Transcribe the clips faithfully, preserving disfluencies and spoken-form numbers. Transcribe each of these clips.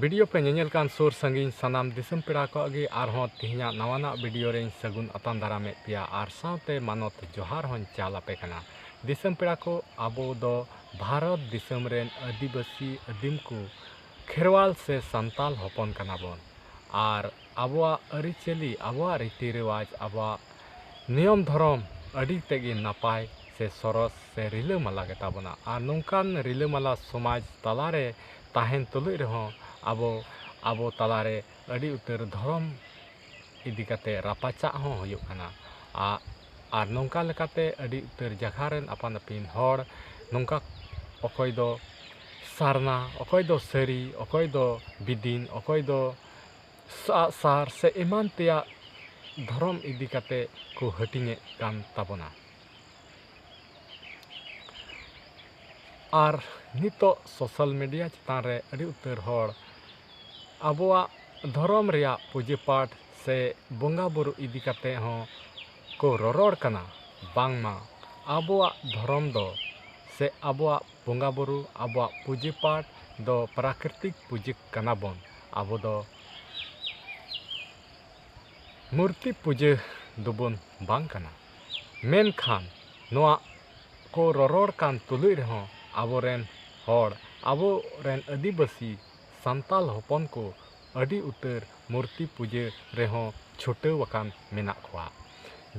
Video ᱯᱮ ᱧᱮᱧᱮᱞ ᱠᱟᱱ ᱥᱩᱨ ᱥᱟᱺᱜᱤᱧ ᱥᱟᱱᱟᱢ ᱫᱤᱥᱚᱢ ᱯᱮᱲᱟ ᱠᱚᱣᱟᱜ ᱜᱮ ᱟᱨᱦᱚᱸ ᱛᱮᱦᱮᱧᱟᱜ ᱱᱟᱣᱟᱱᱟᱜ ᱵᱷᱤᱰᱤᱭᱳ ᱨᱮᱧ ᱥᱟᱹᱜᱩᱱ ᱟᱛᱟᱝ ᱫᱟᱨᱟᱢᱮᱫ ᱯᱮᱭᱟ ᱟᱨ ᱥᱟᱶᱛᱮ ᱢᱟᱱᱚᱛ ᱡᱚᱦᱟᱨ ᱦᱚᱸᱧ ᱪᱟᱞ ᱟᱯᱮ ᱠᱟᱱᱟ᱾ ᱫᱤᱥᱚᱢ ᱯᱮᱲᱟ ᱠᱚ, ᱟᱵᱚ ᱫᱚ ᱵᱷᱟᱨᱚᱛ ᱫᱤᱥᱚᱢ ᱨᱮᱱ ᱟᱹᱫᱤᱵᱟᱹᱥᱤ ᱟᱹᱫᱤᱢ ᱠᱚ ᱠᱷᱮᱨᱣᱟᱞ ᱥᱮ ᱥᱟᱱᱛᱟᱞ ᱦᱚᱯᱚᱱ ᱠᱟᱱᱟ ᱵᱚᱱ᱾ ᱟᱨ ᱟᱵᱚᱣᱟᱜ ᱟᱹᱨᱤᱪᱟᱹᱞᱤ, ᱟᱵᱚᱣᱟᱜ ᱨᱤᱛᱤ ᱨᱮᱣᱟᱡᱽ, ᱟᱵᱚᱣᱟᱜ ᱱᱤᱭᱚᱢ ᱫᱷᱚᱨᱚᱢ ᱟᱹᱰᱤ ᱛᱮᱫ ᱜᱮ ᱱᱟᱯᱟᱭ ᱥᱮ ᱥᱚᱨᱚᱥ ᱥᱮ ᱨᱤᱞᱟᱹᱢᱟᱞᱟ ᱜᱮᱛᱟ ᱵᱚᱱᱟ᱾ ᱟᱨ ᱱᱚᱝᱠᱟᱱ ᱨᱤᱞᱟᱹᱢᱟᱞᱟ ᱥᱚᱢᱟᱡᱽ ᱛᱟᱞᱟᱨᱮ ᱛᱟᱦᱮᱱ ᱛᱩᱞᱩᱡ ᱨᱮᱦᱚᱸ ᱟᱵᱚ, ᱟᱵᱚ ᱛᱟᱞᱟᱨᱮ ᱟᱹᱰᱤ ᱩᱛᱟᱹᱨ ᱫᱷᱚᱨᱚᱢ ᱤᱫᱤ ᱠᱟᱛᱮ ᱨᱟᱯᱟᱪᱟᱜ ᱦᱚᱸ ᱦᱩᱭᱩᱜ ᱠᱟᱱᱟ᱾ ᱟ-, ᱟᱨ ᱱᱚᱝᱠᱟ ᱞᱮᱠᱟᱛᱮ ᱟᱹᱰᱤ ᱩᱛᱟᱹᱨ ᱡᱟᱭᱜᱟ ᱨᱮᱱ ᱟᱯᱟᱱ ᱟᱹᱯᱤᱱ ᱦᱚᱲ ᱱᱚᱝᱠᱟ, ᱚᱠᱚᱭ ᱫᱚ ᱥᱟᱨᱱᱟ, ᱚᱠᱚᱭ ᱫᱚ ᱥᱟᱹᱨᱤ, ᱚᱠᱚᱭ ᱫᱚ ᱵᱤᱫᱤᱱ, ᱚᱠᱚᱭ ᱫᱚ ᱟᱜ ᱥᱟᱨ ᱥᱮ ᱮᱢᱟᱱ ᱛᱮᱭᱟᱜ ᱫᱷᱚᱨᱚᱢ ᱤᱫᱤ ᱠᱟᱛᱮ ᱠᱚ ᱦᱟᱹᱴᱤᱧᱮᱫ ᱠᱟᱱ ᱛᱟᱵᱚᱱᱟ᱾ ᱟᱨ ᱱᱤᱛᱚᱜ ᱥᱳᱥᱟᱞ ᱢᱤᱰᱤᱭᱟ ᱪᱮᱛᱟᱱ ᱨᱮ ᱟᱹᱰᱤ ᱩᱛᱟᱹᱨ ᱦᱚᱲ ᱟᱵᱚᱣᱟᱜ ᱫᱷᱚᱨᱚᱢ ᱨᱮᱭᱟᱜ ᱯᱩᱡᱟᱹ ᱯᱟᱴ ᱥᱮ ᱵᱚᱸᱜᱟ ᱵᱩᱨᱩ ᱤᱫᱤ ᱠᱟᱛᱮ ᱦᱚᱸ ᱠᱚ ᱨᱚᱨᱚᱲ ᱠᱟᱱᱟ, ᱵᱟᱝᱢᱟ ᱟᱵᱚᱣᱟᱜ ᱫᱷᱚᱨᱚᱢ ᱫᱚ ᱥᱮ ᱟᱵᱚᱣᱟᱜ ᱵᱚᱸᱜᱟ ᱵᱩᱨᱩ, ᱟᱵᱚᱣᱟᱜ ᱯᱩᱡᱟᱹ ᱯᱟᱴ ᱫᱚ ᱯᱨᱟᱠᱨᱤᱛᱤᱠ ᱯᱩᱡᱟᱹ ᱠᱟᱱᱟ ᱵᱚᱱ᱾ ᱟᱵᱚ ᱫᱚ ᱢᱩᱨᱛᱤ ᱯᱩᱡᱟᱹ ᱫᱚᱵᱚᱱ ᱵᱟᱝ ᱠᱟᱱᱟ᱾ ᱢᱮᱱᱠᱷᱟᱱ ᱱᱚᱣᱟ ᱠᱚ ᱨᱚᱨᱚᱲ ᱠᱟᱱ ᱛᱩᱞᱩᱡ ᱨᱮᱦᱚᱸ ᱟᱵᱚᱨᱮᱱ ᱦᱚᱲ, ᱟᱵᱚᱨᱮᱱ ᱟᱹᱫᱤᱵᱟᱹᱥᱤ ᱥᱟᱱᱛᱟᱞ ᱦᱚᱯᱚᱱ ᱠᱚ ᱟᱹᱰᱤ ᱩᱛᱟᱹᱨ ᱢᱩᱨᱛᱤ ᱯᱩᱡᱟᱹ ᱨᱮᱦᱚᱸ ᱪᱷᱩᱴᱟᱹᱣ ᱟᱠᱟᱱ ᱢᱮᱱᱟᱜ ᱠᱚᱣᱟ᱾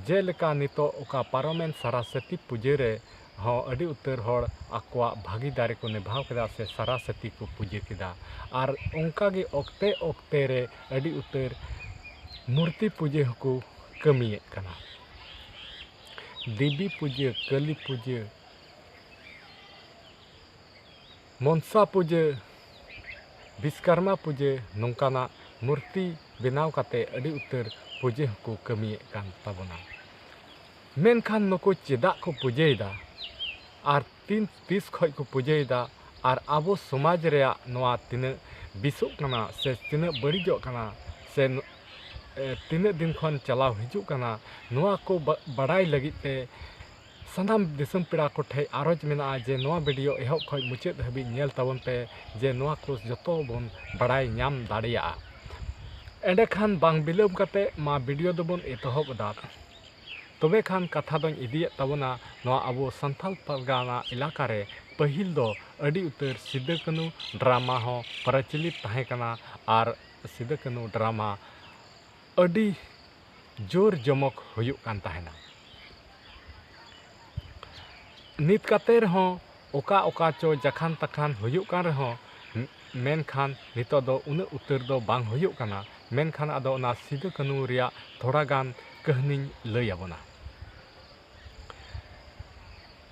ᱡᱮᱞᱮᱠᱟ ᱱᱤᱛᱚᱜ ᱚᱠᱟ ᱯᱟᱨᱚᱢᱮᱱ ᱥᱟᱨᱟᱥᱚᱛᱤ ᱯᱩᱡᱟᱹ ᱨᱮ ᱦᱚᱸ ᱟᱹᱰᱤ ᱩᱛᱟᱹᱨ ᱦᱚᱲ ᱟᱠᱚᱣᱟᱜ ᱵᱷᱟᱹᱜᱤᱫᱟᱨᱤ ᱠᱚ ᱱᱤᱵᱷᱟᱣ ᱠᱮᱫᱟ ᱥᱮ ᱥᱟᱨᱟᱥᱚᱛᱤ ᱠᱚ ᱯᱩᱡᱟᱹ ᱠᱮᱫᱟ᱾ ᱟᱨ ᱚᱱᱠᱟᱜᱮ ᱚᱠᱛᱮ ᱚᱠᱛᱮ ᱨᱮ ᱟᱹᱰᱤ ᱩᱛᱟᱹᱨ ᱢᱩᱨᱛᱤ ᱯᱩᱡᱟᱹ ᱦᱚᱸᱠᱚ ᱠᱟᱹᱢᱤᱭᱮᱫ ᱠᱟᱱᱟ᱾ ᱫᱮᱵᱤ ᱯᱩᱡᱟᱹ, ᱠᱟᱹᱞᱤ ᱯᱩᱡᱟᱹ, ᱢᱚᱱᱥᱟ ᱯᱩᱡᱟᱹ, ᱵᱤᱥᱠᱚᱨᱢᱟ ᱯᱩᱡᱟᱹ, ᱱᱚᱝᱠᱟᱱᱟᱜ ᱢᱩᱨᱛᱤ ᱵᱮᱱᱟᱣ ᱠᱟᱛᱮ ᱟᱹᱰᱤ ᱩᱛᱟᱹᱨ ᱯᱩᱡᱟᱹ ᱦᱚᱸᱠᱚ ᱠᱟᱹᱢᱤᱭᱮᱫ ᱠᱟᱱ ᱛᱟᱵᱚᱱᱟ᱾ ᱢᱮᱱᱠᱷᱟᱱ ᱱᱩᱠᱩ ᱪᱮᱫᱟᱜ ᱠᱚ ᱯᱩᱡᱟᱹᱭᱮᱫᱟ ᱟᱨ ᱛᱤᱱ, ᱛᱤᱥ ᱠᱷᱚᱱ ᱠᱚ ᱯᱩᱡᱟᱹᱭᱮᱫᱟ ᱟᱨ ᱟᱵᱚ ᱥᱚᱢᱟᱡᱽ ᱨᱮᱭᱟᱜ ᱱᱚᱣᱟ ᱛᱤᱱᱟᱹᱜ ᱵᱮᱥᱚᱜ ᱠᱟᱱᱟ ᱥᱮ ᱛᱤᱱᱟᱹᱜ ᱵᱟᱹᱲᱤᱡᱚᱜ ᱠᱟᱱᱟ ᱥᱮ, ᱮ, ᱛᱤᱱᱟᱹᱜ ᱫᱤᱱ ᱠᱷᱚᱱ ᱪᱟᱞᱟᱣ ᱦᱤᱡᱩᱜ ᱠᱟᱱᱟ, ᱱᱚᱣᱟ ᱠᱚ ᱵᱟ-, ᱵᱟᱰᱟᱭ ᱞᱟᱹᱜᱤᱫ ᱛᱮ ᱥᱟᱱᱟᱢ ᱫᱤᱥᱚᱢ ᱯᱮᱲᱟ ᱠᱚ ᱴᱷᱮᱱ ᱟᱨᱚᱡᱽ ᱢᱮᱱᱟᱜᱼᱟ ᱡᱮ ᱱᱚᱣᱟ ᱵᱷᱤᱰᱤᱭᱳ ᱮᱦᱚᱵ ᱠᱷᱚᱱ ᱢᱩᱪᱟᱹᱫ ᱦᱟᱹᱵᱤᱡ ᱧᱮᱞ ᱛᱟᱵᱚᱱ ᱯᱮ, ᱡᱮ ᱱᱚᱣᱟ ᱠᱚ ᱡᱚᱛᱚ ᱵᱚᱱ ᱵᱟᱲᱟᱭ ᱧᱟᱢ ᱫᱟᱲᱮᱭᱟᱜᱼᱟ᱾ ᱮᱸᱰᱮᱠᱷᱟᱱ ᱵᱟᱝ ᱵᱤᱞᱚᱢ ᱠᱟᱛᱮ ᱢᱟ ᱵᱷᱤᱰᱤᱭᱳ ᱫᱚᱵᱚᱱ ᱮᱛᱚᱦᱚᱵ ᱮᱫᱟ᱾ ᱛᱚᱵᱮ ᱠᱷᱟᱱ ᱠᱟᱛᱷᱟ ᱫᱚᱧ ᱤᱫᱤᱭᱮᱫ ᱛᱟᱵᱚᱱᱟ ᱱᱚᱣᱟ ᱟᱵᱚ ᱥᱟᱱᱛᱟᱞ ᱯᱟᱨᱜᱟᱱᱟ ᱮᱞᱟᱠᱟ ᱨᱮ ᱯᱟᱹᱦᱤᱞ ᱫᱚ ᱟᱹᱰᱤ ᱩᱛᱟᱹᱨ ᱥᱤᱫᱟᱹ ᱠᱟᱹᱱᱩ ᱰᱨᱟᱢᱟ ᱦᱚᱸ ᱯᱨᱚᱪᱚᱞᱤᱛ ᱛᱟᱦᱮᱸ ᱠᱟᱱᱟ ᱟᱨ ᱥᱤᱫᱟᱹ ᱠᱟᱹᱱᱩ ᱰᱨᱟᱢᱟ ᱟᱹᱰᱤ ᱡᱳᱨ ᱡᱚᱢᱚᱠ ᱦᱩᱭᱩᱜ ᱠᱟᱱ ᱛᱟᱦᱮᱱᱟ᱾ ᱱᱤᱛ ᱠᱟᱛᱮ ᱨᱮᱦᱚᱸ ᱚᱠᱟ ᱚᱠᱟ ᱪᱚ ᱡᱟᱠᱷᱟᱱ ᱛᱟᱠᱷᱟᱱ ᱦᱩᱭᱩᱜ ᱠᱟᱱ ᱨᱮᱦᱚᱸ, ᱢᱮᱱᱠᱷᱟᱱ ᱱᱤᱛᱚᱜ ᱫᱚ ᱩᱱᱟᱹᱜ ᱩᱛᱟᱹᱨ ᱫᱚ ᱵᱟᱝ ᱦᱩᱭᱩᱜ ᱠᱟᱱᱟ᱾ ᱢᱮᱱᱠᱷᱟᱱ ᱟᱫᱚ ᱚᱱᱟ ᱥᱤᱫᱟᱹ ᱠᱟᱹᱱᱩ ᱨᱮᱭᱟᱜ ᱛᱷᱚᱲᱟ ᱜᱟᱱ ᱠᱟᱹᱦᱱᱤᱧ ᱞᱟᱹᱭ ᱟᱵᱚᱱᱟ᱾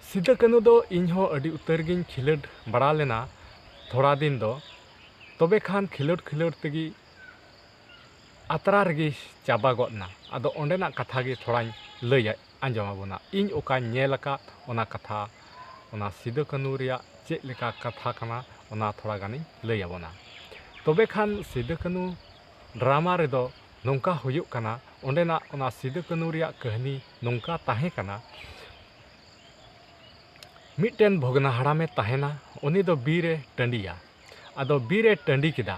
ᱥᱤᱫᱟᱹ ᱠᱟᱹᱱᱩ ᱫᱚ ᱤᱧ ᱦᱚᱸ ᱟᱹᱰᱤ ᱩᱛᱟᱹᱨ ᱜᱤᱧ ᱠᱷᱮᱞᱳᱰ ᱵᱟᱲᱟ ᱞᱮᱱᱟ ᱛᱷᱚᱲᱟ ᱫᱤᱱ ᱫᱚ᱾ ᱛᱚᱵᱮ ᱠᱷᱟᱱ ᱠᱷᱮᱞᱳᱰ ᱠᱷᱮᱞᱳᱰ ᱛᱮᱜᱮ ᱟᱛᱨᱟ ᱨᱮᱜᱮ ᱪᱟᱵᱟ ᱜᱚᱫ ᱮᱱᱟ᱾ ᱟᱫᱚ ᱚᱸᱰᱮᱱᱟᱜ ᱠᱟᱛᱷᱟ ᱜᱮ ᱛᱷᱚᱲᱟᱧ ᱞᱟᱹᱭ ᱟᱸᱡᱚᱢ ᱟᱵᱚᱱᱟ, ᱤᱧ ᱚᱠᱟᱧ ᱧᱮᱞ ᱟᱠᱟᱫ ᱚᱱᱟ ᱠᱟᱛᱷᱟ, ᱚᱱᱟ ᱥᱤᱫᱟᱹ ᱠᱟᱹᱱᱩ ᱨᱮᱭᱟᱜ ᱪᱮᱫ ᱞᱮᱠᱟ ᱠᱟᱛᱷᱟ ᱠᱟᱱᱟ, ᱚᱱᱟ ᱛᱷᱚᱲᱟ ᱜᱟᱱᱤᱧ ᱞᱟᱹᱭ ᱟᱵᱚᱱᱟ᱾ ᱛᱚᱵᱮ ᱠᱷᱟᱱ ᱥᱤᱫᱟᱹ ᱠᱟᱹᱱᱩ ᱰᱨᱟᱢᱟ ᱨᱮᱫᱚ ᱱᱚᱝᱠᱟ ᱦᱩᱭᱩᱜ ᱠᱟᱱᱟ, ᱚᱸᱰᱮᱱᱟᱜ ᱚᱱᱟ ᱥᱤᱫᱟᱹ ᱠᱟᱹᱱᱩ ᱨᱮᱭᱟᱜ ᱠᱟᱹᱦᱱᱤ ᱱᱚᱝᱠᱟ ᱛᱟᱦᱮᱸ ᱠᱟᱱᱟ᱾ ᱢᱤᱫᱴᱮᱱ ᱵᱷᱚᱜᱽᱱᱟ ᱦᱟᱲᱟᱢᱮ ᱛᱟᱦᱮᱱᱟ, ᱩᱱᱤ ᱫᱚ ᱵᱤᱨ ᱮ ᱴᱟᱺᱰᱤᱭᱟ᱾ ᱟᱫᱚ ᱵᱤᱨ ᱮ ᱴᱟᱺᱰᱤ ᱠᱮᱫᱟ᱾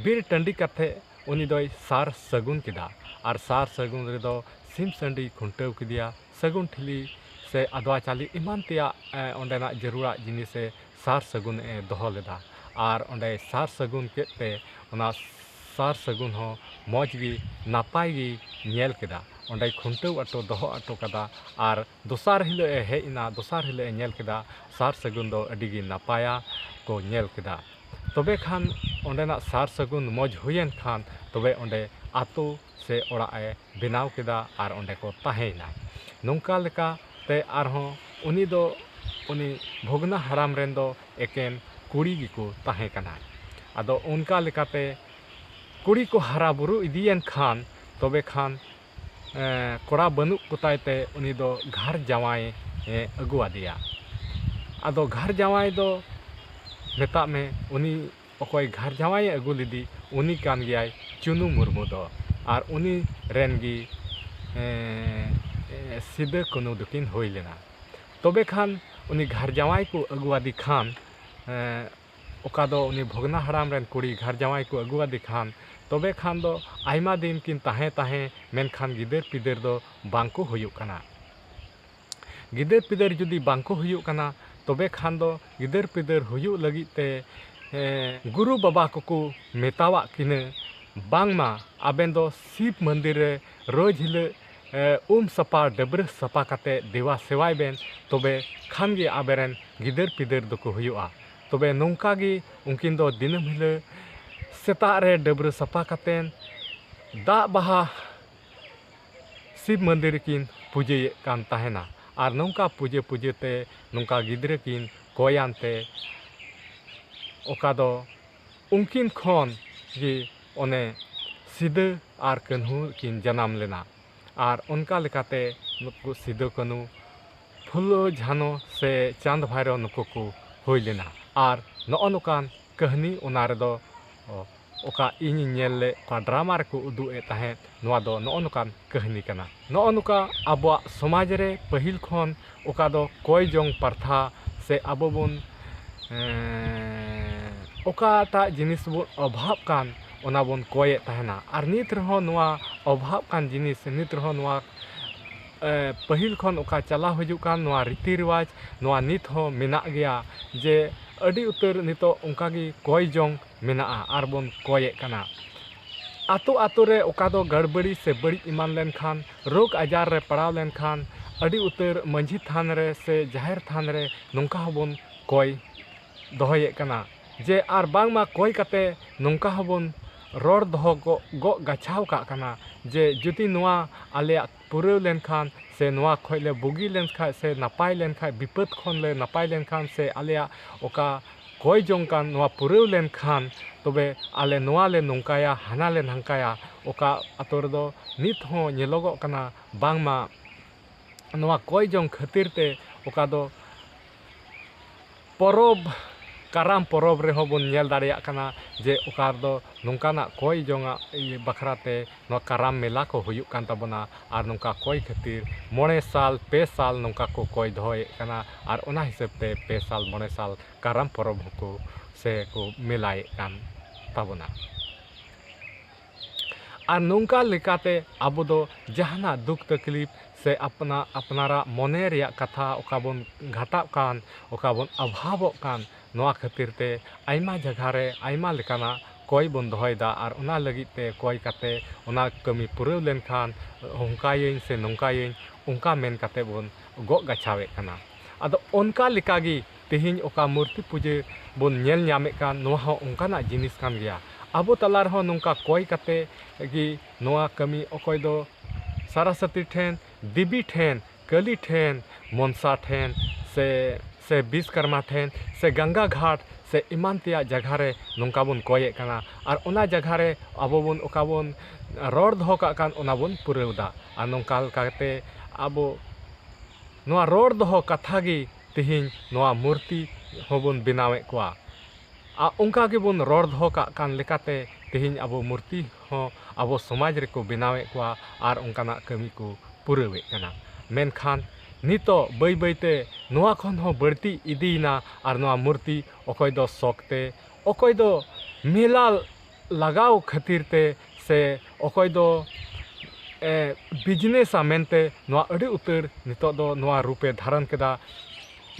ᱵᱤᱨ ᱴᱟᱺᱰᱤ ᱠᱟᱛᱮ ᱩᱱᱤ ᱫᱚᱭ ᱥᱟᱨ ᱥᱟᱹᱜᱩᱱ ᱠᱮᱫᱟ᱾ ᱟᱨ ᱥᱟᱨ ᱥᱟᱹᱜᱩᱱ ᱨᱮᱫᱚ ᱥᱤᱢ ᱥᱟᱺᱰᱤ ᱠᱷᱩᱱᱴᱟᱹᱣ ᱠᱮᱫᱮᱭᱟ, ᱥᱟᱹᱜᱩᱱ ᱴᱷᱤᱞᱤ ᱥᱮ ᱟᱫᱽᱣᱟ ᱪᱟᱣᱞᱮ ᱮᱢᱟᱱ ᱛᱮᱭᱟᱜ, ᱮ, ᱚᱸᱰᱮᱱᱟᱜ ᱡᱟᱹᱨᱩᱲᱟᱜ ᱡᱤᱱᱤᱥᱮ ᱥᱟᱨ ᱥᱟᱹᱜᱩᱱ ᱮ ᱫᱚᱦᱚ ᱞᱮᱫᱟ᱾ ᱟᱨ ᱚᱸᱰᱮ ᱥᱟᱨ ᱥᱟᱹᱜᱩᱱ ᱠᱮᱫ ᱛᱮ ᱚᱱᱟ ᱥᱟᱨ ᱥᱟᱹᱜᱩᱱ ᱦᱚᱸ ᱢᱚᱡᱽ ᱜᱮ ᱱᱟᱯᱟᱭ ᱜᱮ ᱧᱮᱞ ᱠᱮᱫᱟ᱾ ᱚᱸᱰᱮᱭ ᱠᱷᱩᱱᱴᱟᱹᱣ ᱚᱴᱚ ᱫᱚᱦᱚ ᱚᱴᱚ ᱠᱟᱫᱟ᱾ ᱟᱨ ᱫᱚᱥᱟᱨ ᱦᱤᱞᱳᱜ ᱮ ᱦᱮᱡ ᱮᱱᱟ, ᱫᱚᱥᱟᱨ ᱦᱤᱞᱳᱜ ᱮ ᱧᱮᱞ ᱠᱮᱫᱟ ᱥᱟᱨ ᱥᱟᱹᱜᱩᱱ ᱫᱚ ᱟᱹᱰᱤ ᱜᱮ ᱱᱟᱯᱟᱭᱟ ᱠᱚ ᱧᱮᱞ ᱠᱮᱫᱟ᱾ ᱛᱚᱵᱮ ᱠᱷᱟᱱ ᱚᱸᱰᱮᱱᱟᱜ ᱥᱟᱨ ᱥᱟᱹᱜᱩᱱ ᱢᱚᱡᱽ ᱦᱩᱭᱮᱱ ᱠᱷᱟᱱ ᱛᱚᱵᱮ ᱚᱸᱰᱮ ᱟᱛᱳ ᱥᱮ ᱚᱲᱟᱜ ᱮ ᱵᱮᱱᱟᱣ ᱠᱮᱫᱟ ᱟᱨ ᱚᱸᱰᱮ ᱠᱚ ᱛᱟᱦᱮᱸᱭᱮᱱᱟ᱾ ᱱᱚᱝᱠᱟ ᱞᱮᱠᱟᱛᱮ ᱟᱨᱦᱚᱸ ᱩᱱᱤ ᱫᱚ, ᱩᱱᱤ ᱵᱷᱚᱜᱽᱱᱟ ᱦᱟᱲᱟᱢ ᱨᱮᱱ ᱫᱚ ᱮᱠᱮᱱ ᱠᱩᱲᱤ ᱜᱮᱠᱚ ᱛᱟᱦᱮᱸ ᱠᱟᱱᱟ᱾ ᱟᱫᱚ ᱚᱱᱠᱟ ᱞᱮᱠᱟᱛᱮ ᱠᱩᱲᱤ ᱠᱚ ᱦᱟᱨᱟ ᱵᱩᱨᱩ ᱤᱫᱤᱭᱮᱱ ᱠᱷᱟᱱ ᱛᱚᱵᱮ ᱠᱷᱟᱱ, ᱮ, ᱠᱚᱲᱟ ᱵᱟᱹᱱᱩᱜ ᱠᱚᱛᱟᱭ ᱛᱮ ᱩᱱᱤ ᱫᱚ ᱜᱷᱟᱨ ᱡᱟᱶᱟᱭ ᱮ ᱟᱹᱜᱩ ᱟᱫᱮᱭᱟ᱾ ᱟᱫᱚ ᱜᱷᱟᱨ ᱡᱟᱶᱟᱭ ᱫᱚ ᱢᱮᱛᱟᱜ ᱢᱮ ᱩᱱᱤ ᱚᱠᱚᱭ ᱜᱷᱟᱨ ᱡᱟᱶᱟᱭᱮ ᱟᱹᱜᱩ ᱞᱮᱫᱮ ᱩᱱᱤ ᱠᱟᱱ ᱜᱮᱭᱟᱭ ᱪᱩᱱᱩ ᱢᱩᱨᱢᱩ ᱫᱚ᱾ ᱟᱨ ᱩᱱᱤ ᱨᱮᱱ ᱜᱮ, ᱮ, ᱮ, ᱥᱤᱫᱟᱹ ᱠᱟᱹᱱᱩ ᱫᱚᱠᱤᱱ ᱦᱩᱭ ᱞᱮᱱᱟ᱾ ᱛᱚᱵᱮ ᱠᱷᱟᱱ ᱩᱱᱤ ᱜᱷᱟᱨ ᱡᱟᱶᱟᱭ ᱠᱚ ᱟᱹᱜᱩᱣᱟᱫᱮ ᱠᱷᱟᱱ, ᱮᱸ, ᱚᱠᱟ ᱫᱚ ᱩᱱᱤ ᱵᱷᱚᱜᱽᱱᱟ ᱦᱟᱲᱟᱢ ᱨᱮᱱ ᱠᱩᱲᱤ ᱜᱷᱟᱨ ᱡᱟᱶᱟᱭ ᱠᱚ ᱟᱹᱜᱩᱣᱟᱫᱮ ᱠᱷᱟᱱ, ᱛᱚᱵᱮ ᱠᱷᱟᱱ ᱫᱚ ᱟᱭᱢᱟ ᱫᱤᱱ ᱠᱤᱱ ᱛᱟᱦᱮᱸ ᱛᱟᱦᱮᱸ, ᱢᱮᱱᱠᱷᱟᱱ ᱜᱤᱫᱟᱹᱨ ᱯᱤᱫᱟᱹᱨ ᱫᱚ ᱵᱟᱝ ᱠᱚ ᱦᱩᱭᱩᱜ ᱠᱟᱱᱟ᱾ ᱜᱤᱫᱟᱹᱨ ᱯᱤᱫᱟᱹᱨ ᱡᱩᱫᱤ ᱵᱟᱝ ᱠᱚ ᱦᱩᱭᱩᱜ ᱠᱟᱱᱟ, ᱛᱚᱵᱮ ᱠᱷᱟᱱ ᱫᱚ ᱜᱤᱫᱟᱹᱨ ᱯᱤᱫᱟᱹᱨ ᱦᱩᱭᱩᱜ ᱞᱟᱹᱜᱤᱫ ᱛᱮ, ᱮᱸ, ᱜᱩᱨᱩ ᱵᱟᱵᱟ ᱠᱚᱠᱚ ᱢᱮᱛᱟᱣᱟᱜ ᱠᱤᱱᱟᱹ, ᱵᱟᱝᱢᱟ ᱟᱵᱮᱱ ᱫᱚ ᱥᱤᱵ ᱢᱚᱱᱫᱤᱨ ᱨᱮ ᱨᱳᱡᱽ ᱦᱤᱞᱳᱜ, ᱮᱸ, ᱩᱢ ᱥᱟᱯᱷᱟ, ᱰᱟᱹᱵᱽᱨᱟᱹ ᱥᱟᱯᱷᱟ ᱠᱟᱛᱮ ᱫᱮᱵᱟ ᱥᱮᱵᱟᱭ ᱵᱮᱱ, ᱛᱚᱵᱮ ᱠᱷᱟᱱ ᱜᱮ ᱟᱵᱮᱱ ᱨᱮᱱ ᱜᱤᱫᱟᱹᱨ ᱯᱤᱫᱟᱹᱨ ᱫᱚᱠᱚ ᱦᱩᱭᱩᱜᱼᱟ᱾ ᱛᱚᱵᱮ ᱱᱚᱝᱠᱟ ᱜᱮ ᱩᱱᱠᱤᱱ ᱫᱚ ᱫᱤᱱᱟᱹᱢ ᱦᱤᱞᱳᱜ ᱥᱮᱛᱟᱜ ᱨᱮ ᱰᱟᱹᱵᱽᱨᱟᱹ ᱥᱟᱯᱷᱟ ᱠᱟᱛᱮ ᱫᱟᱜ ᱵᱟᱦᱟ ᱥᱤᱵ ᱢᱚᱱᱫᱤᱨ ᱨᱮᱠᱤᱱ ᱯᱩᱡᱟᱹᱭᱮᱫ ᱠᱟᱱ ᱛᱟᱦᱮᱱᱟ᱾ ᱟᱨ ᱱᱚᱝᱠᱟ ᱯᱩᱡᱟᱹ ᱯᱩᱡᱟᱹ ᱛᱮ ᱱᱚᱝᱠᱟ ᱜᱤᱫᱽᱨᱟᱹ ᱠᱤᱱ ᱠᱚᱭᱟᱱ ᱛᱮ, ᱚᱠᱟ ᱫᱚ ᱩᱱᱠᱤᱱ ᱠᱷᱚᱱ ᱜᱮ ᱚᱱᱮ ᱥᱤᱫᱟᱹ ᱟᱨ ᱠᱟᱹᱱᱦᱩ ᱠᱤᱱ ᱡᱟᱱᱟᱢ ᱞᱮᱱᱟ᱾ ᱟᱨ ᱚᱱᱠᱟ ᱞᱮᱠᱟᱛᱮ ᱱᱩᱠᱩ ᱥᱤᱫᱟᱹ ᱠᱟᱹᱱᱦᱩ, ᱯᱷᱩᱞᱳ ᱡᱷᱟᱱᱚ ᱥᱮ ᱪᱟᱸᱫᱽ ᱵᱷᱟᱭᱨᱚ ᱱᱩᱠᱩ ᱠᱚ ᱦᱩᱭ ᱞᱮᱱᱟ᱾ ᱟᱨ ᱱᱚᱜᱼᱚ ᱱᱚᱝᱠᱟᱱ ᱠᱟᱹᱦᱱᱤ ᱚᱱᱟ ᱨᱮᱫᱚ, ᱚ, ᱚᱠᱟ ᱤᱧᱤᱧ ᱧᱮᱞ ᱞᱮᱫ, ᱚᱠᱟ ᱰᱨᱟᱢᱟ ᱨᱮᱠᱚ ᱩᱫᱩᱜ ᱮᱫ ᱛᱟᱦᱮᱸᱫ, ᱱᱚᱣᱟ ᱫᱚ ᱱᱚᱜᱼᱚ ᱱᱚᱝᱠᱟᱱ ᱠᱟᱹᱦᱱᱤ ᱠᱟᱱᱟ᱾ ᱱᱚᱜᱼᱚ ᱱᱚᱝᱠᱟ ᱟᱵᱚᱣᱟᱜ ᱥᱚᱢᱟᱡᱽ ᱨᱮ ᱯᱟᱹᱦᱤᱞ ᱠᱷᱚᱱ ᱚᱠᱟ ᱫᱚ ᱠᱚᱭ ᱡᱚᱝ ᱯᱨᱚᱛᱷᱟ ᱥᱮ ᱟᱵᱚ ᱵᱚᱱ, ᱮᱸ, ᱚᱠᱟᱴᱟᱜ ᱡᱤᱱᱤᱥ ᱵᱚᱱ ᱚᱵᱷᱟᱵᱽ ᱠᱟᱱ, ᱚᱱᱟ ᱵᱚᱱ ᱠᱚᱭᱮᱫ ᱛᱟᱦᱮᱱᱟ᱾ ᱟᱨ ᱱᱤᱛ ᱨᱮᱦᱚᱸ ᱱᱚᱣᱟ ᱚᱵᱷᱟᱵᱽ ᱠᱟᱱ ᱡᱤᱱᱤᱥ, ᱱᱤᱛ ᱨᱮᱦᱚᱸ ᱱᱚᱣᱟ, ᱮᱸ, ᱯᱟᱹᱦᱤᱞ ᱠᱷᱚᱱ ᱚᱠᱟ ᱪᱟᱞᱟᱣ ᱦᱤᱡᱩᱜ ᱠᱟᱱ ᱱᱚᱣᱟ ᱨᱤᱛᱤ ᱨᱮᱣᱟᱡᱽ, ᱱᱚᱣᱟ ᱱᱤᱛ ᱦᱚᱸ ᱢᱮᱱᱟᱜ ᱜᱮᱭᱟ᱾ ᱡᱮ ᱟᱹᱰᱤ ᱩᱛᱟᱹᱨ ᱱᱤᱛᱚᱜ ᱚᱱᱠᱟ ᱜᱮ ᱠᱚᱭ ᱡᱚᱝ ᱢᱮᱱᱟᱜᱼᱟ ᱟᱨ ᱵᱚᱱ ᱠᱚᱭᱮᱫ ᱠᱟᱱᱟ᱾ ᱟᱛᱳ ᱟᱛᱳ ᱨᱮ ᱚᱠᱟ ᱫᱚ ᱜᱟᱹᱲᱵᱟᱹᱲᱤ ᱥᱮ ᱵᱟᱹᱲᱤᱡ ᱮᱢᱟᱱ ᱞᱮᱱᱠᱷᱟᱱ, ᱨᱳᱜᱽ ᱟᱡᱟᱨ ᱨᱮ ᱯᱟᱲᱟᱣ ᱞᱮᱱᱠᱷᱟᱱ, ᱟᱹᱰᱤ ᱩᱛᱟᱹᱨ ᱢᱟᱹᱡᱷᱤ ᱛᱷᱟᱱ ᱨᱮ ᱥᱮ ᱡᱟᱦᱮᱨ ᱛᱷᱟᱱ ᱨᱮ ᱱᱚᱝᱠᱟ ᱦᱚᱸᱵᱚᱱ ᱠᱚᱭ ᱫᱚᱦᱚᱭᱮᱫ ᱠᱟᱱᱟ᱾ ᱡᱮ ᱟᱨ ᱵᱟᱝᱢᱟ ᱠᱚᱭ ᱠᱟᱛᱮ ᱱᱚᱝᱠᱟ ᱦᱚᱸᱵᱚᱱ ᱨᱚᱲ ᱫᱚᱦᱚ ᱜᱚᱜ, ᱜᱚᱜ ᱜᱟᱪᱷᱟᱣ ᱠᱟᱜ ᱠᱟᱱᱟ ᱡᱮ ᱡᱩᱫᱤ ᱱᱚᱣᱟ ᱟᱞᱮᱭᱟᱜ ᱯᱩᱨᱟᱹᱣ ᱞᱮᱱᱠᱷᱟᱱ ᱥᱮ ᱱᱚᱣᱟ ᱠᱷᱚᱡ ᱞᱮ ᱵᱩᱜᱤ ᱞᱮᱱᱠᱷᱟᱡ ᱥᱮ ᱱᱟᱯᱟᱭ ᱞᱮᱱᱠᱷᱟᱡ, ᱵᱤᱯᱚᱫ ᱠᱷᱚᱱ ᱞᱮ ᱱᱟᱯᱟᱭ ᱞᱮᱱᱠᱷᱟᱱ ᱥᱮ ᱟᱞᱮᱭᱟᱜ ᱚᱠᱟ ᱠᱚᱭ ᱡᱚᱝ ᱠᱟᱱ ᱱᱚᱣᱟ ᱯᱩᱨᱟᱹᱣ ᱞᱮᱱᱠᱷᱟᱱ, ᱛᱚᱵᱮ ᱟᱞᱮ ᱱᱚᱣᱟ ᱞᱮ ᱱᱚᱝᱠᱟᱭᱟ, ᱦᱟᱱᱟ ᱞᱮ ᱱᱷᱟᱝᱠᱟᱭᱟ᱾ ᱚᱠᱟ ᱟᱛᱳ ᱨᱮᱫᱚ ᱱᱤᱛ ᱦᱚᱸ ᱧᱮᱞᱚᱜᱚᱜ ᱠᱟᱱᱟ ᱵᱟᱝᱢᱟ ᱱᱚᱣᱟ ᱠᱚᱭ ᱡᱚᱝ ᱠᱷᱟᱹᱛᱤᱨ ᱛᱮ ᱚᱠᱟ ᱫᱚ ᱯᱚᱨᱚᱵᱽ ᱠᱟᱨᱟᱢ ᱯᱚᱨᱚᱵᱽ ᱨᱮᱦᱚᱸ ᱵᱚᱱ ᱧᱮᱞ ᱫᱟᱲᱮᱭᱟᱜ ᱠᱟᱱᱟ ᱡᱮ ᱚᱠᱟ ᱨᱮᱫᱚ ᱱᱚᱝᱠᱟᱱᱟᱜ ᱠᱚᱭ ᱡᱚᱝᱟᱜ ᱤᱭᱟᱹ ᱵᱟᱠᱷᱨᱟ ᱛᱮ ᱱᱚᱣᱟ ᱠᱟᱨᱟᱢ ᱢᱮᱞᱟ ᱠᱚ ᱦᱩᱭᱩᱜ ᱠᱟᱱ ᱛᱟᱵᱚᱱᱟ᱾ ᱟᱨ ᱱᱚᱝᱠᱟ ᱠᱚᱭ ᱠᱷᱟᱹᱛᱤᱨ ᱢᱚᱬᱮ ᱥᱟᱞ ᱯᱮ ᱥᱟᱞ ᱱᱚᱝᱠᱟ ᱠᱚ ᱠᱚᱭ ᱫᱚᱦᱚᱭᱮᱫ ᱠᱟᱱᱟ᱾ ᱟᱨ ᱚᱱᱟ ᱦᱤᱥᱟᱹᱵ ᱛᱮ ᱯᱮ ᱥᱟᱞ ᱢᱚᱬᱮ ᱥᱟᱞ ᱠᱟᱨᱟᱢ ᱯᱚᱨᱚᱵᱽ ᱦᱚᱸᱠᱚ ᱥᱮ ᱠᱚ ᱢᱮᱞᱟᱭᱮᱫ ᱠᱟᱱ ᱛᱟᱵᱚᱱᱟ᱾ ᱟᱨ ᱱᱚᱝᱠᱟ ᱞᱮᱠᱟᱛᱮ ᱟᱵᱚ ᱫᱚ ᱡᱟᱦᱟᱱᱟᱜ ᱫᱩᱠ ᱛᱟᱠᱞᱤᱯ ᱥᱮ ᱟᱯᱱᱟ ᱟᱯᱱᱟᱨᱟᱜ ᱢᱚᱱᱮ ᱨᱮᱭᱟᱜ ᱠᱟᱛᱷᱟ ᱚᱠᱟ ᱵᱚᱱ ᱜᱷᱟᱴᱟᱜ ᱠᱟᱱ, ᱚᱠᱟ ᱵᱚᱱ ᱚᱵᱷᱟᱵᱚᱜ ᱠᱟᱱ, ᱱᱚᱣᱟ ᱠᱷᱟᱹᱛᱤᱨ ᱛᱮ ᱟᱭᱢᱟ ᱡᱟᱭᱜᱟ ᱨᱮ ᱟᱭᱢᱟ ᱞᱮᱠᱟᱱᱟᱜ ᱠᱚᱭ ᱵᱚᱱ ᱫᱚᱦᱚᱭᱮᱫᱟ᱾ ᱟᱨ ᱚᱱᱟ ᱞᱟᱹᱜᱤᱫ ᱛᱮ ᱠᱚᱭ ᱠᱟᱛᱮ ᱚᱱᱟ ᱠᱟᱹᱢᱤ ᱯᱩᱨᱟᱹᱣ ᱞᱮᱱᱠᱷᱟᱱ ᱚᱱᱠᱟᱭᱟᱹᱧ ᱥᱮ ᱱᱚᱝᱠᱟᱭᱟᱹᱧ, ᱚᱱᱠᱟ ᱢᱮᱱ ᱠᱟᱛᱮ ᱵᱚᱱ ᱜᱚᱜ ᱜᱟᱪᱷᱟᱣᱮᱫ ᱠᱟᱱᱟ᱾ ᱟᱫᱚ ᱚᱱᱠᱟ ᱞᱮᱠᱟᱜᱮ ᱛᱮᱦᱮᱧ ᱚᱠᱟ ᱢᱩᱨᱛᱤ ᱯᱩᱡᱟᱹ ᱵᱚᱱ ᱧᱮᱞ ᱧᱟᱢᱮᱫ ᱠᱟᱱ, ᱱᱚᱣᱟ ᱦᱚᱸ ᱚᱱᱠᱟᱱᱟᱜ ᱡᱤᱱᱤᱥ ᱠᱟᱱ ᱜᱮᱭᱟ᱾ ᱟᱵᱚ ᱛᱟᱞᱟ ᱨᱮᱦᱚᱸ ᱱᱚᱝᱠᱟ ᱠᱚᱭ ᱠᱟᱛᱮ ᱜᱮ ᱱᱚᱣᱟ ᱠᱟᱹᱢᱤ, ᱚᱠᱚᱭ ᱫᱚ ᱥᱟᱨᱟᱥᱚᱛᱤ ᱴᱷᱮᱱ, ᱫᱮᱵᱤ ᱴᱷᱮᱱ, ᱠᱟᱹᱞᱤ ᱴᱷᱮᱱ, ᱢᱚᱱᱥᱟ ᱴᱷᱮᱱ, ᱥᱮ ᱥᱮ ᱵᱤᱥᱠᱚᱨᱢᱟ ᱴᱷᱮᱱ, ᱥᱮ ᱜᱟᱝᱜᱟ ᱜᱷᱟᱴ, ᱥᱮ ᱮᱢᱟᱱ ᱛᱮᱭᱟᱜ ᱡᱟᱭᱜᱟ ᱨᱮ ᱱᱚᱝᱠᱟ ᱵᱚᱱ ᱠᱚᱭᱮᱫ ᱠᱟᱱᱟ᱾ ᱟᱨ ᱚᱱᱟ ᱡᱟᱭᱜᱟ ᱨᱮ ᱟᱵᱚ ᱵᱚᱱ ᱚᱠᱟ ᱵᱚᱱ ᱨᱚᱲ ᱫᱚᱦᱚ ᱠᱟᱜ ᱠᱟᱱ, ᱚᱱᱟ ᱵᱚᱱ ᱯᱩᱨᱟᱹᱣ ᱮᱫᱟ᱾ ᱟᱨ ᱱᱚᱝᱠᱟ ᱞᱮᱠᱟᱛᱮ ᱟᱵᱚ ᱱᱚᱣᱟ ᱨᱚᱲ ᱫᱚᱦᱚ ᱠᱟᱛᱷᱟ ᱜᱮ ᱛᱮᱦᱮᱧ ᱱᱚᱣᱟ ᱢᱩᱨᱛᱤ ᱦᱚᱸᱵᱚᱱ ᱵᱮᱱᱟᱣᱮᱫ ᱠᱚᱣᱟ᱾ ᱟᱨ ᱚᱱᱠᱟ ᱜᱮᱵᱚᱱ ᱨᱚᱲ ᱫᱚᱦᱚ ᱠᱟᱜ ᱠᱟᱱ ᱞᱮᱠᱟᱛᱮ ᱛᱮᱦᱮᱧ ᱟᱵᱚ ᱢᱩᱨᱛᱤ ᱦᱚᱸ ᱟᱵᱚ ᱥᱚᱢᱟᱡᱽ ᱨᱮᱠᱚ ᱵᱮᱱᱟᱣᱮᱫ ᱠᱚᱣᱟ ᱟᱨ ᱚᱱᱠᱟᱱᱟᱜ ᱠᱟᱹᱢᱤ ᱠᱚ ᱯᱩᱨᱟᱹᱣᱮᱫ ᱠᱟᱱᱟ᱾ ᱢᱮᱱᱠᱷᱟᱱ ᱱᱤᱛᱚᱜ ᱵᱟᱹᱭ ᱵᱟᱹᱭᱛᱮ ᱱᱚᱣᱟ ᱠᱷᱚᱱ ᱦᱚᱸ ᱵᱟᱹᱲᱛᱤ ᱤᱫᱤᱭᱮᱱᱟ᱾ ᱟᱨ ᱱᱚᱣᱟ ᱢᱩᱨᱛᱤ ᱚᱠᱚᱭ ᱫᱚ ᱥᱚᱠ ᱛᱮ, ᱚᱠᱚᱭ ᱫᱚ ᱢᱮᱞᱟ ᱞᱟᱜᱟᱣ ᱠᱷᱟᱹᱛᱤᱨ ᱛᱮ, ᱥᱮ ᱚᱠᱚᱭ ᱫᱚ ᱮ, ᱵᱤᱡᱽᱱᱮᱥᱟ ᱢᱮᱱᱛᱮ ᱱᱚᱣᱟ ᱟᱹᱰᱤ ᱩᱛᱟᱹᱨ ᱱᱤᱛᱚᱜ ᱫᱚ ᱱᱚᱣᱟ ᱨᱩᱯᱮ ᱫᱷᱟᱨᱚᱱ ᱠᱮᱫᱟ᱾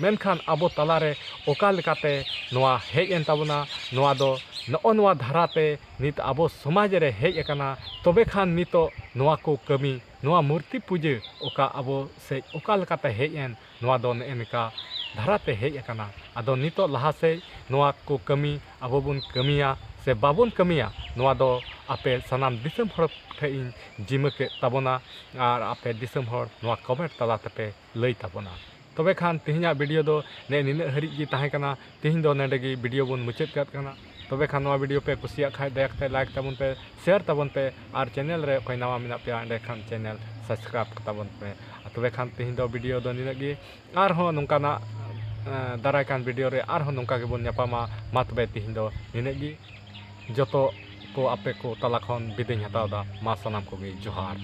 ᱢᱮᱱᱠᱷᱟᱱ ᱟᱵᱚ ᱛᱟᱞᱟᱨᱮ ᱚᱠᱟ ᱞᱮᱠᱟᱛᱮ ᱱᱚᱣᱟ ᱦᱮᱡ ᱮᱱ ᱛᱟᱵᱚᱱᱟ, ᱱᱚᱣᱟ ᱫᱚ ᱱᱚᱜᱼᱚ ᱱᱚᱣᱟ ᱫᱷᱟᱨᱟᱛᱮ ᱱᱤᱛ ᱟᱵᱚ ᱥᱚᱢᱟᱡᱽ ᱨᱮ ᱦᱮᱡ ᱟᱠᱟᱱᱟ᱾ ᱛᱚᱵᱮ ᱠᱷᱟᱱ ᱱᱤᱛᱚᱜ ᱱᱚᱣᱟ ᱠᱚ ᱠᱟᱹᱢᱤ, ᱱᱚᱣᱟ ᱢᱩᱨᱛᱤ ᱯᱩᱡᱟᱹ ᱚᱠᱟ ᱟᱵᱚ ᱥᱮᱡ ᱚᱠᱟ ᱞᱮᱠᱟᱛᱮ ᱦᱮᱡ ᱮᱱ, ᱱᱚᱣᱟ ᱫᱚ ᱱᱮᱜᱼᱮ ᱱᱮᱠᱟ ᱫᱷᱟᱨᱟᱛᱮ ᱦᱮᱡ ᱟᱠᱟᱱᱟ᱾ ᱟᱫᱚ ᱱᱤᱛᱚᱜ ᱞᱟᱦᱟ ᱥᱮᱡ ᱱᱚᱣᱟ ᱠᱚ ᱠᱟᱹᱢᱤ ᱟᱵᱚ ᱵᱚᱱ ᱠᱟᱹᱢᱤᱭᱟ ᱥᱮ ᱵᱟᱵᱚᱱ ᱠᱟᱹᱢᱤᱭᱟ, ᱱᱚᱣᱟ ᱫᱚ ᱟᱯᱮ ᱥᱟᱱᱟᱢ ᱫᱤᱥᱚᱢ ᱦᱚᱲ ᱴᱷᱮᱡ ᱤᱧ ᱡᱤᱢᱟᱹ ᱠᱮᱫ ᱛᱟᱵᱚᱱᱟ᱾ ᱟᱨ ᱟᱯᱮ ᱫᱤᱥᱚᱢ ᱦᱚᱲ ᱱᱚᱣᱟ comment ᱛᱟᱞᱟ ᱛᱮᱯᱮ ᱞᱟᱹᱭ ᱛᱟᱵᱚᱱᱟ᱾ ᱛᱚᱵᱮ ᱠᱷᱟᱱ ᱛᱮᱦᱮᱧᱟᱜ video ᱫᱚ ᱱᱮᱜᱼᱮ ᱱᱤᱱᱟᱹᱜ ᱦᱟᱹᱨᱤᱡ ᱜᱮ ᱛᱟᱦᱮᱸ ᱠᱟᱱᱟ᱾ ᱛᱮᱦᱮᱧ ᱫᱚ ᱱᱚᱰᱮ ᱜᱮ video ᱵᱚᱱ ᱢᱩᱪᱟᱹᱫ ᱠᱟᱜ ᱠᱟᱱᱟ᱾ ᱛᱚᱵᱮ ᱠᱷᱟᱱ ᱱᱚᱣᱟ video ᱯᱮ ᱠᱩᱥᱤᱭᱟᱜ ᱠᱷᱟᱡ ᱫᱟᱭᱟ ᱠᱟᱛᱮ like ᱛᱟᱵᱚᱱ ᱯᱮ, share ᱛᱟᱵᱚᱱ ᱯᱮ, ᱟᱨ channel ᱨᱮ ᱚᱠᱚᱭ ᱱᱟᱣᱟ ᱢᱮᱱᱟᱜ ᱯᱮᱭᱟ ᱮᱸᱰᱮ ᱠᱷᱟᱱ channel subscribe ᱛᱟᱵᱚᱱ ᱯᱮ᱾ ᱟᱨ ᱛᱚᱵᱮ ᱠᱷᱟᱱ ᱛᱮᱦᱮᱧ ᱫᱚ video ᱫᱚ ᱱᱤᱱᱟᱹᱜ ᱜᱮ᱾ ᱟᱨᱦᱚᱸ ᱱᱚᱝᱠᱟᱱᱟᱜ ᱫᱟᱨᱟᱭ ᱠᱟᱱ ᱵᱷᱤᱰᱤᱭᱳ ᱨᱮ ᱟᱨᱦᱚᱸ ᱱᱚᱝᱠᱟ ᱜᱮᱵᱚᱱ ᱧᱟᱯᱟᱢᱟ᱾ ᱢᱟ ᱛᱚᱵᱮ ᱛᱤᱦᱤᱧ ᱫᱚ ᱱᱤᱱᱟᱹᱜ ᱜᱮ᱾ ᱡᱚᱛᱚ ᱠᱚ ᱟᱯᱮ ᱠᱚ ᱛᱟᱞᱟ ᱠᱷᱚᱱ ᱵᱤᱫᱟᱹᱧ ᱦᱟᱛᱟᱣ ᱮᱫᱟ᱾ ᱢᱟ ᱥᱟᱱᱟᱢ ᱠᱚᱜᱮ ᱡᱚᱦᱟᱨ᱾